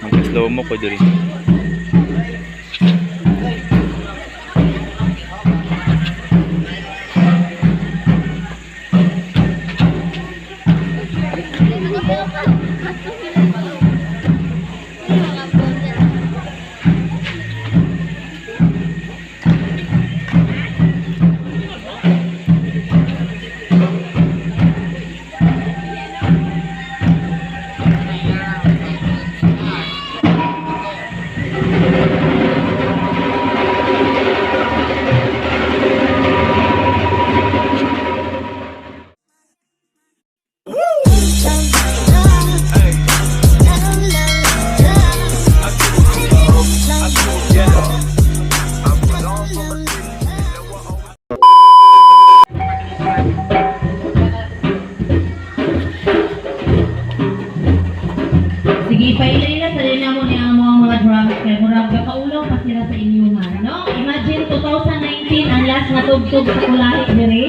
Mag-slow mo ko diri. Sige, pailay na sa na mo niya mo ang mga drums kay murag kaulaw pa sila sa inyo ha, no? Imagine 2019 ang last nga tugtog sa Kulahi dire.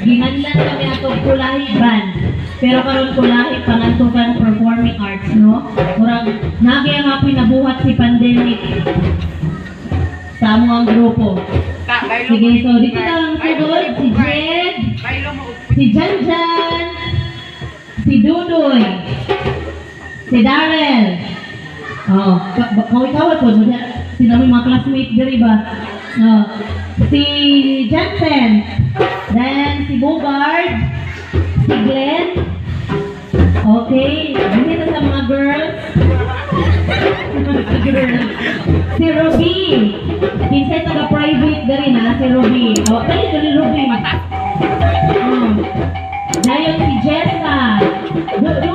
Ginganlan kami atong Kulahi Band. Pero karon Kulahi Pangantukan Performing Arts, no? Murag nagi ang apoy nabuhat si pandemic sa amo ang grupo. Sige, so dito na ang sugod si Jed, si Janjan, si Dudoy, si Darrell. Oh, kaway-kaway po. Sino mo yung mga classmate diri ba? Oh. Si Jensen. Then si Bogard. Si Glenn. Okay. Dito sa mga girls. Girls. Si Ruby. Kinsay taga-private diri na si Ruby. Oh, dali dali Ruby. Oh. Dayon si Jessa. Dulo.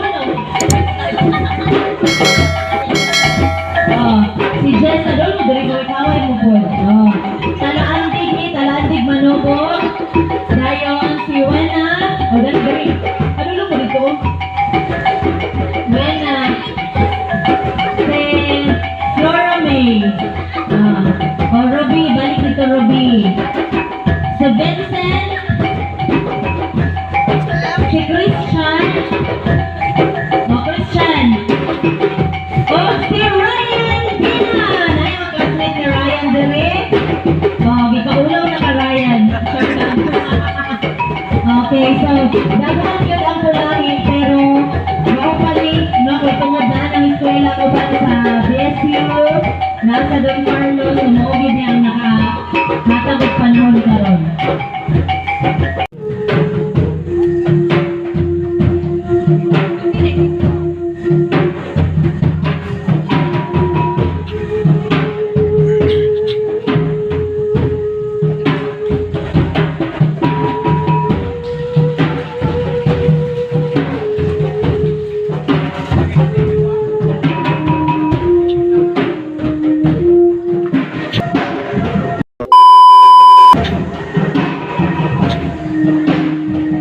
Oh, si Jessa doon mo diri kaway mo po. Oh. Talaandig ni Talaandig Manobo. Dayon si Wena. Oh, dali diri. Ano lang mo dito? Wena. Si Flora May. Ah. Oh, Ruby, balik dito Ruby. Si Vincent. Si Christian. Oh, Christian. Oh, si Ryan Binan! Ay, ang classmate ni Ryan dire. Oh, gikaulaw na ka, Ryan. Okay, so, daghan yun ang Kulahi, pero hopefully, no, kay tungod na ang eskwela ko ba sa BSU, nasa Don Carlos, so mao gyud niya ang nakahatag og panahon karon.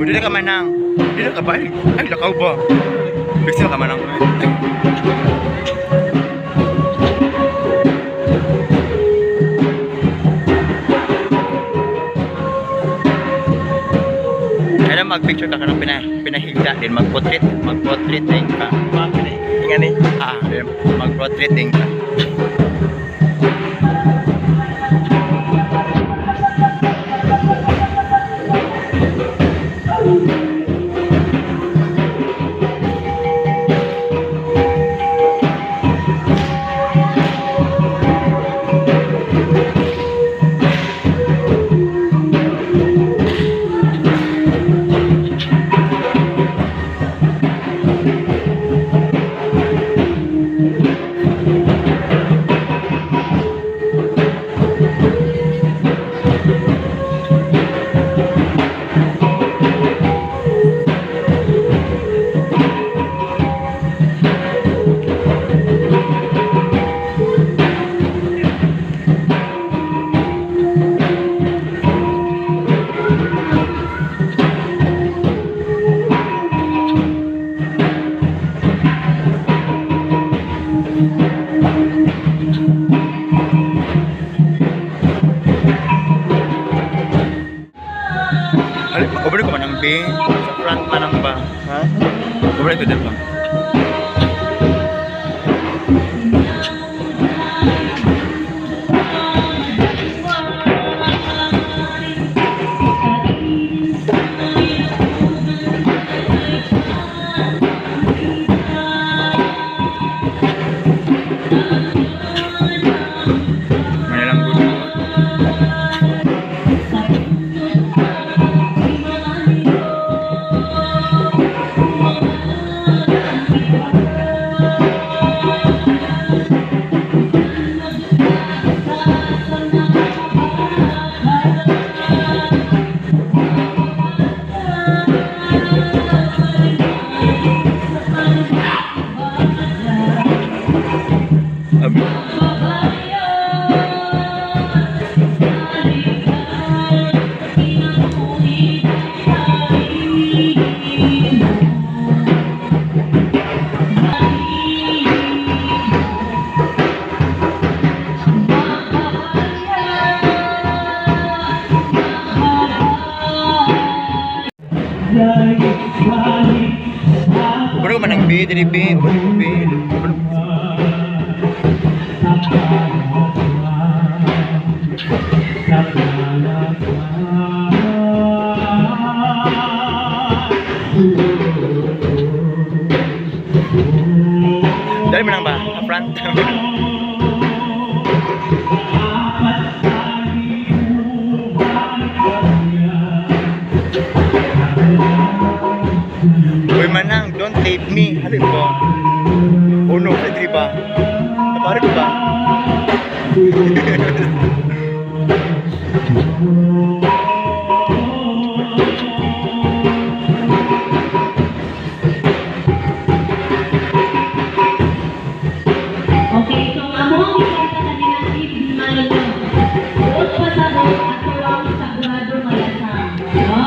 Dili ka manang. Dili ka ba? Ay, lakaw ba? Pixel ka manang. Kaya mag-picture ka kanang pinahigda din mag-portrait, mag-portrait din ka. Ingan ni. Ah, mag-portrait din ka. B. Sa front man ang ba. Ha? Bumalik ko din ba? May lang good. Abi. Bro, man ang B, dili B, bro, B. Bro. Dali mo lang ba? Sa front. Uy, manang, don't leave me. Ano ba? Oh no, sa ba? Napare ko ba? Okay, so ang among gikorta kanina si Mayo. Buot pasabot at tuwang sagrado malasang. No?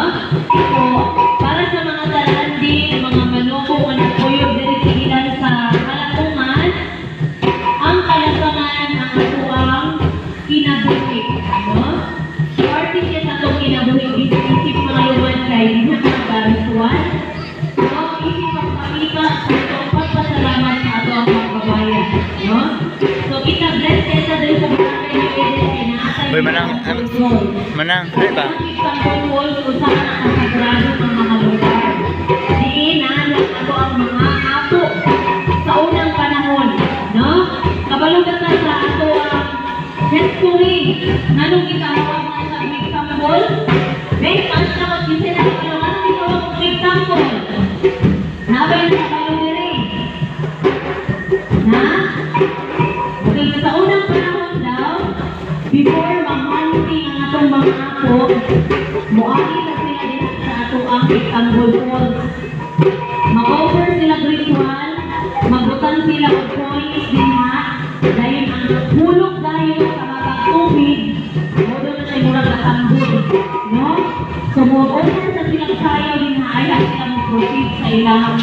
So, para sa mga talandi, mga manuko nga nagkuyog diri sa ilan sa kalatungan, ang kalasangan ang atuang kinabuhi. No? Parte siya sa atong kinabuhi isip mga yuman kay dinakagarisuan. No? Isip pagpakita sa atong pagpasalamat sa atong pagbabayan. No? So kita bless kay sa diri sa barangay ni Eden kay naatay Uy, manang, manang, ano ba? Ang usa ka nakasagrado ng mga lugar. Diin na ato ang mga apo sa unang panahon, no? Kabalo ka sa ato ang history nganong gitawag na sa example? May pas na kasi na kabalo nga gitawag og example. Nabay na kabalo diri. Na? Okay, sa unang panahon daw, before mag-hunting ang atong mga apo, moagi na sila din sa ato ang Istanbul Falls. Mag-offer sila ritual, magbutang sila og coins dinha, dayon ang hulog dayon sa mga tubig, mo doon na siya murag natambol, no? So mo-offer sa silang sayaw dinha, ay sila mo-proceed sa ilang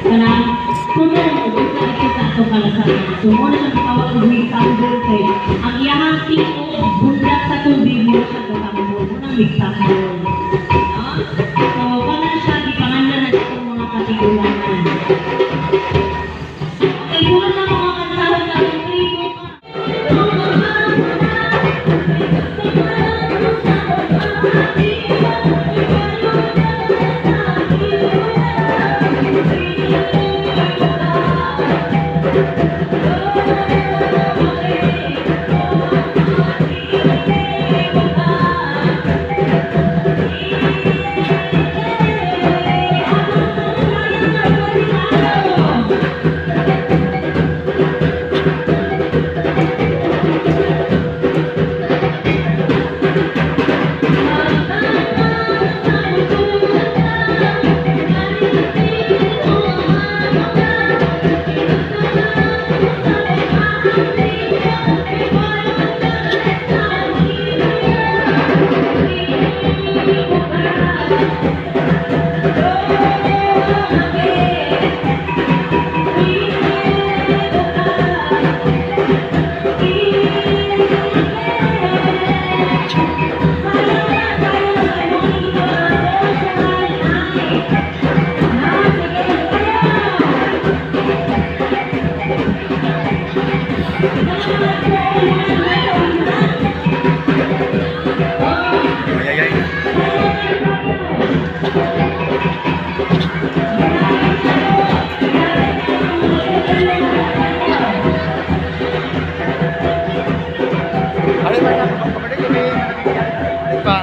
kanang tulong o gusto ito sa atong kalasangan. So mo na siyang tawag og migtambol kay ang iyahang tiok bundak sa tubig mo siya katambol, mo nang migtambol. No? So kana siya gipanganlan na itong mga katigulangan. Okay, sunod na mga kantahon na itong tribo. Ano ba na? Pabalik kami. Ano pa?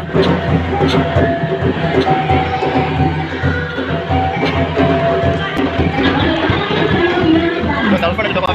Telepon kita pa.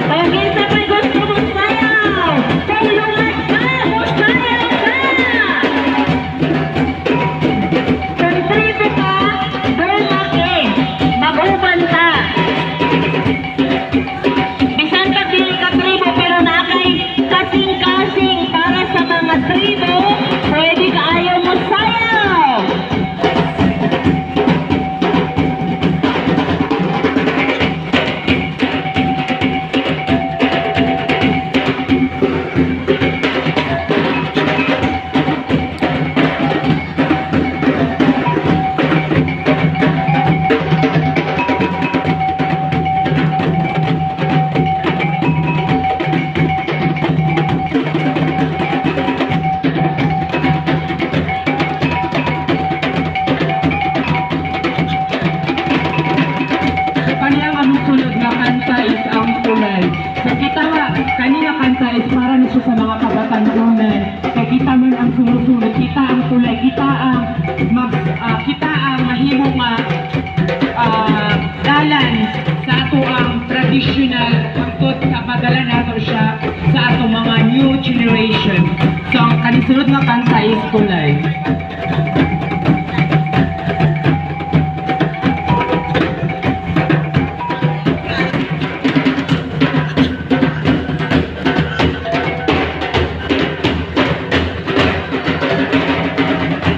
Kung kinsa may gusto mong sayaw, kung lumad ka, musayaw ka! Kung tribo ka, lumaki, mag-uban ka. Bisan pa dili ka tribo pero naa kay kasing-kasing para sa mga tribo, pwede kaayo mo sayaw. Kaniyang among sunod nga kanta is ang Kulay. So kita nga, kani nga kanta is para ni siya sa mga kabatan-unan. Kay kita man ang sumusunod, kita ang kulay, kita ang mag, kita ang mahimo nga dalan sa ato ang traditional hangtod sa padala nato siya sa atong mga new generation. So ang kanisunod nga kanta is Kulay.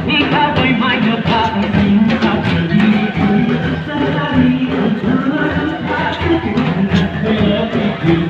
Ikaw ay may napapansin sa Thank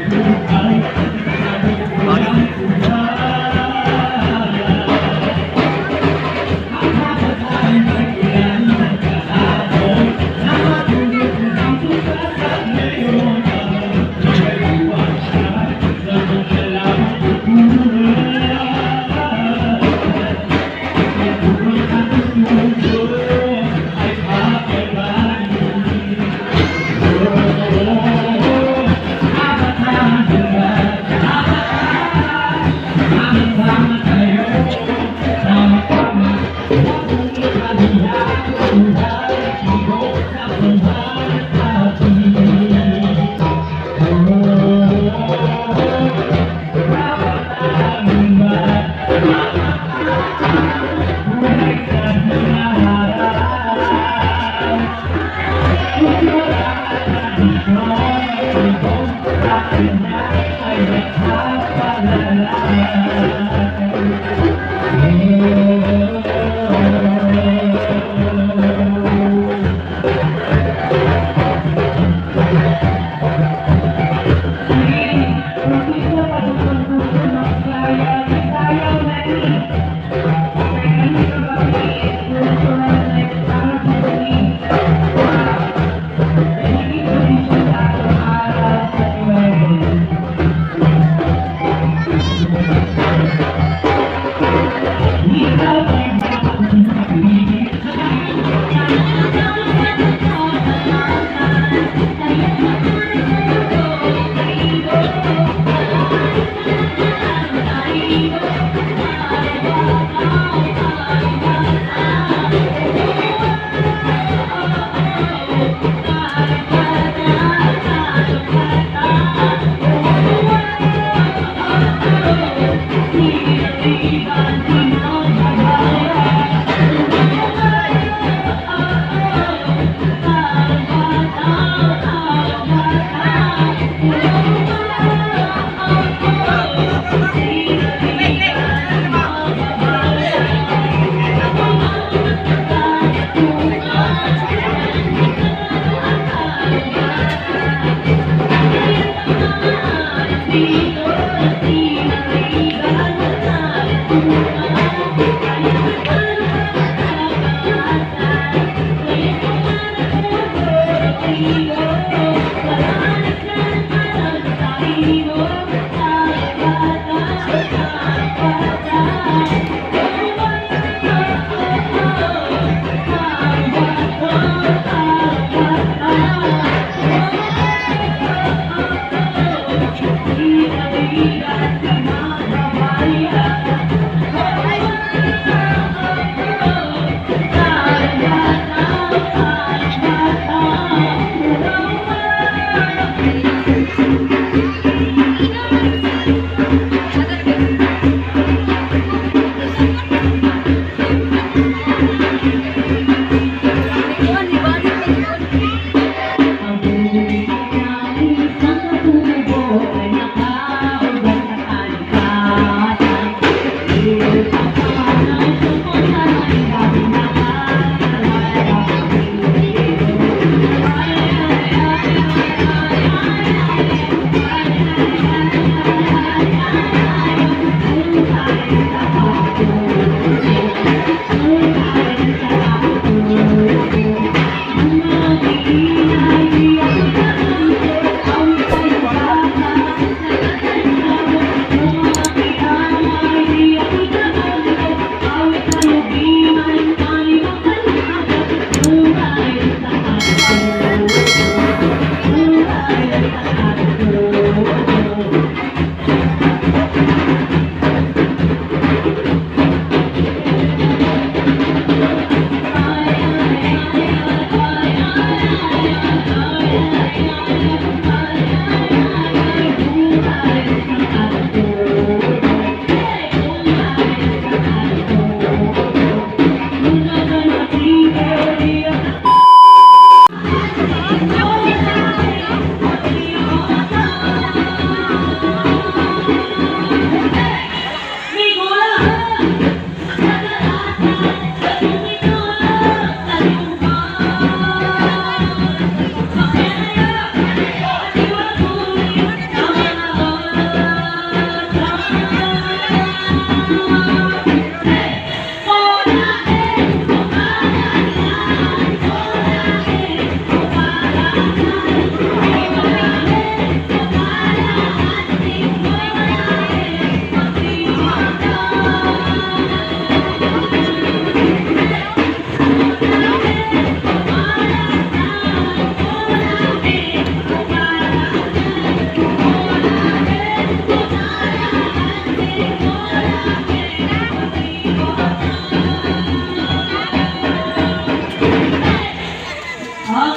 you.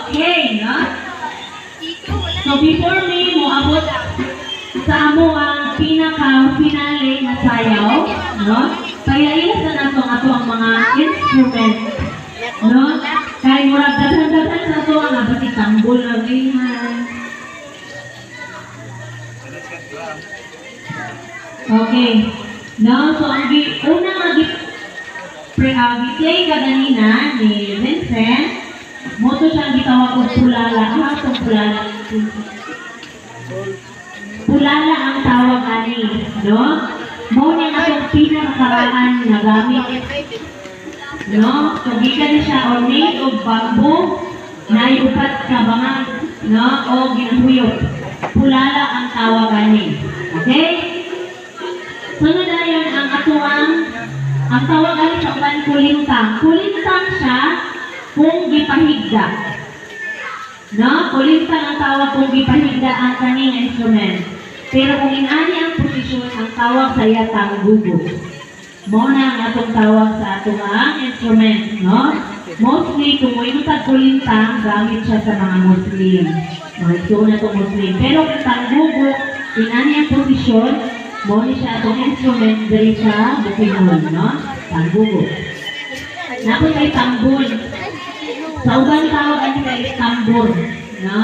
Okay, no? So before me moabot sa amo ang pinaka-finale na sayaw, no? Kaya sa nato ang ato ang mga instrument, no? Kay murag daghan-daghan sa ato ang abot tambol lang ginhan. Okay. No, so ang una nga gi-play ka ganina ni Vincent, moto siyang gitawag og pulala. Ah, itong pulala. Pulala ang tawag ani, no? Mao ni ang atong pinakakaraan nga gamit, no? So gikan ni siya or made of bamboo, naay upat ka bangag, no? O ginahuyop. Pulala ang tawag ani. Okay? Sunod dayon ang atuang ang tawag ani sa uban kulintang. Kulintang siya kung gipahigda. No? Kulintang ang tawag kung gipahigda ang kaning instrument. Pero kung inani ang posisyon, ang tawag sa iya tanggugo. Mao na ang atong tawag sa atong ang instrument, no? Mostly, kung moingon tag kulintang, gamit siya sa mga Muslim. Mga igsoon na itong Muslim. Pero kung tanggugo, inani ang posisyon, mao ni siya atong instrument diri sa Bukidnon, no? Tanggugo. Napon kay tambol. Sa uban tawag ani kay tambol, no?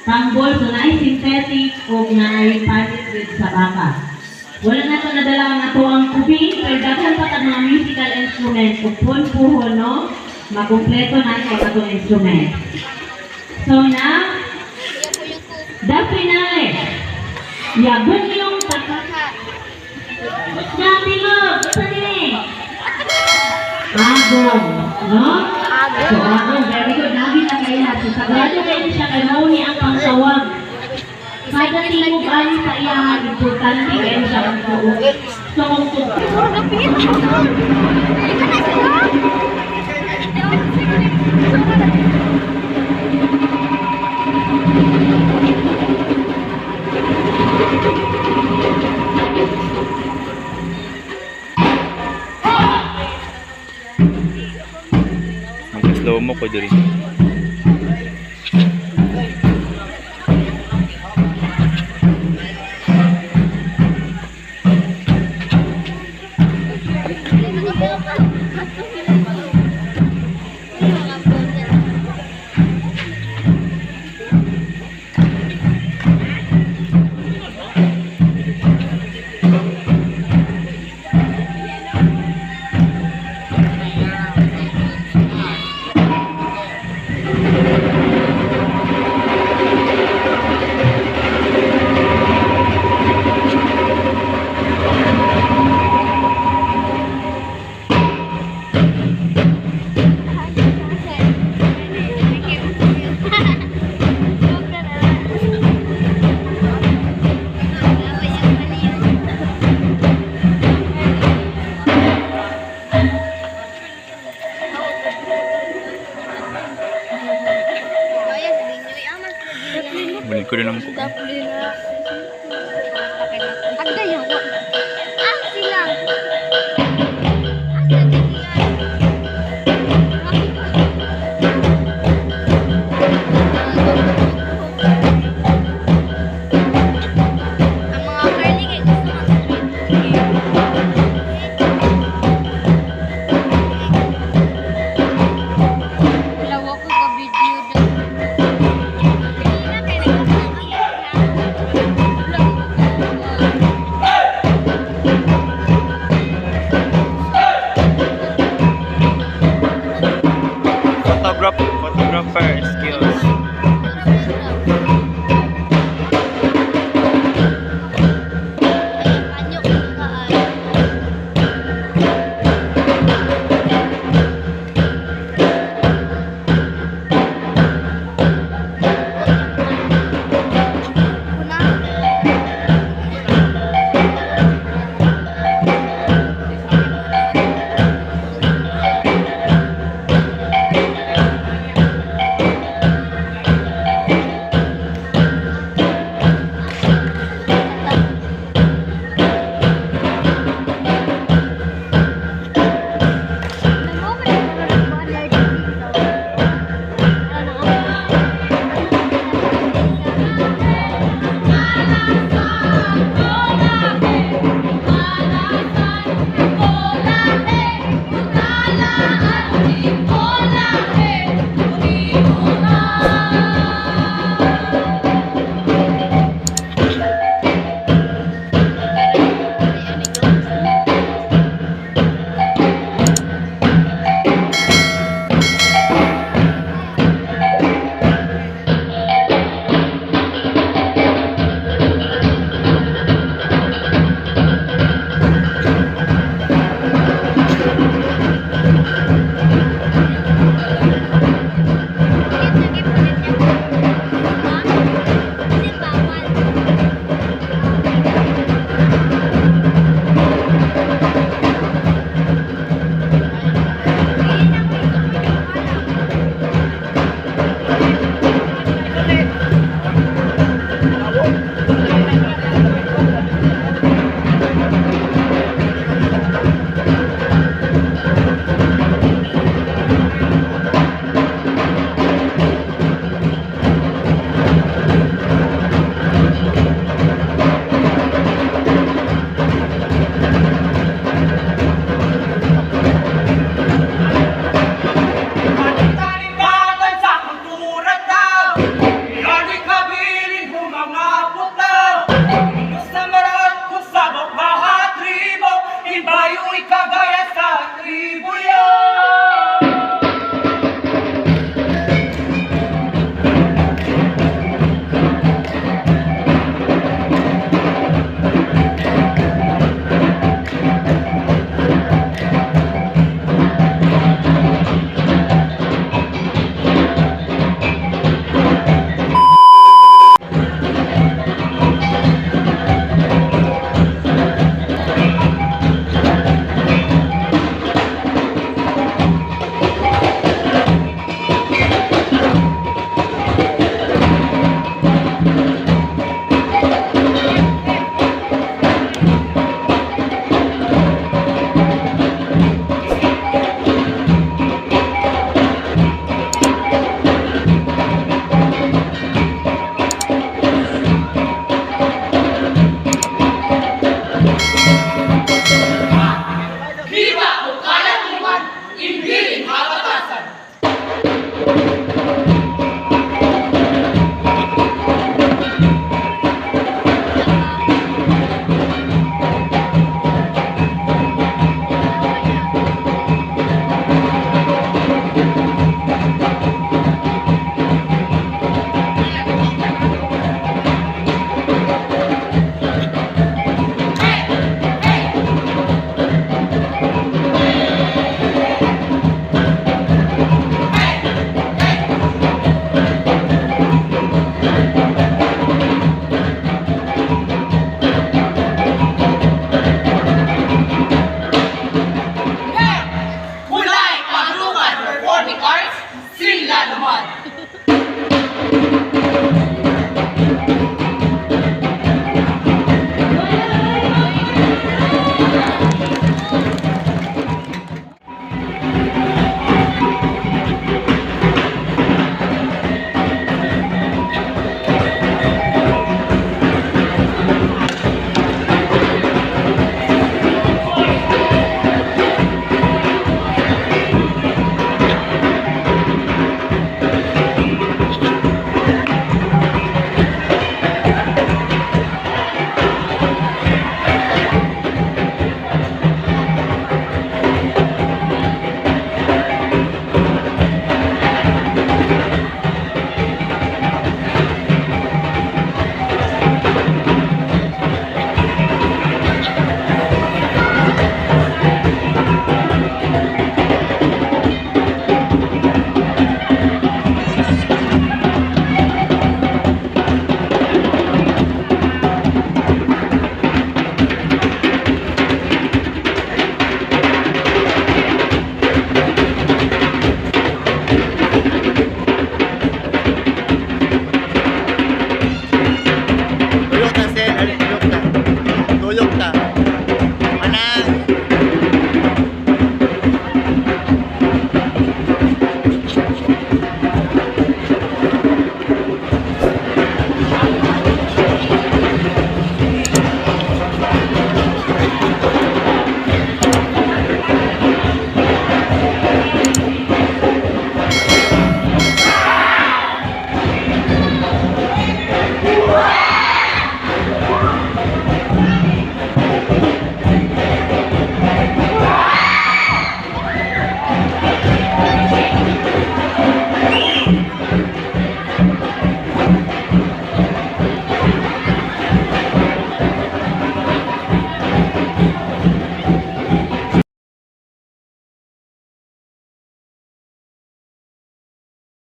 Tambol, so naay synthetic o naay palit with sa baka. Wala na ito nadala ang ato ang kubi, pero daghan pa tag mga musical instrument ug puhon, no? Makumpleto na ito ang atong instrument. So now, the finale. Yeah, bugyong taka. Kusgan tingog. Unsa ni? Agong, no? So, agong, very good. Lagi na kayo na. So, sagrado kayo siya kay mao ni ang pangtawag. Kada tingog ani sa iyahan, importante kayo siya ang tuo. So, kung Mag-slow mo ko diri.